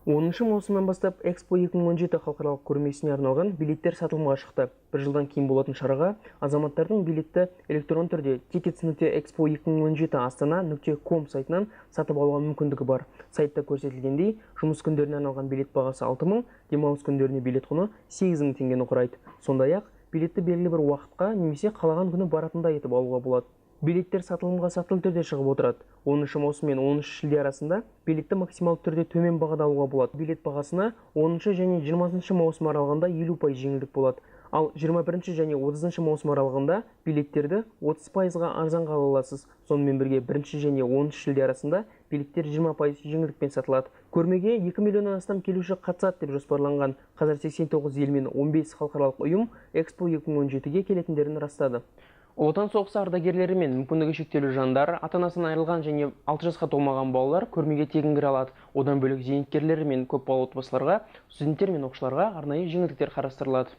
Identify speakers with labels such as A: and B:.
A: 10 маусымнан бастап Экспо 2017 халықаралық көрмесіне арналған билеттер сатылымға шықты. Бір жылдан кейін болатын шараға азаматтардың билетті электронды түрде tickets.expo2017astana.com сайтынан сатып алуға мүмкіндігі бар. Сайтта көрсетілгендей, жұмыс күндеріне арналған билет бағасы 6000, демалыс күндеріне билет құны 8000 теңгені құрайды. Сондай-ақ, билетті белгілі бір уақытқа немесе қалаған күні баратындай етіп алуға болады. Билеттер сатылымға сатылы түрде шығып отырады. 10 маусым мен 10 шілде арасында билетті максималды түрде төмен бағада алуға болады. Билет бағасына 10 және 20 маусым аралығында 50% жеңілдік болады. Ал 21 және 30 маусым аралығында билеттерді 30%-ға арзанға ала аласыз. Сонымен бірге 1 және 10 шілде арасында билеттер 20% жеңілдікпен сатылады. Көрмеге 2 миллионнан астам келуші қатысады деп жоспарланған. Қазір 89 ел мен 15 халықаралық ұйым Экспо 2017-ге келетіндерін растады. Ұлы Отан соғысы ардагерлері мен мүмкіндігі шектеулі жандар, ата-анасынан айырылған және 6 жасқа толмаған балалар көрмеге тегін кіре алады. Одан бөлек зейнеткерлер мен көпбалалы отбасыларға, студенттер мен оқушыларға арнайы жеңілдіктер қарастырылады.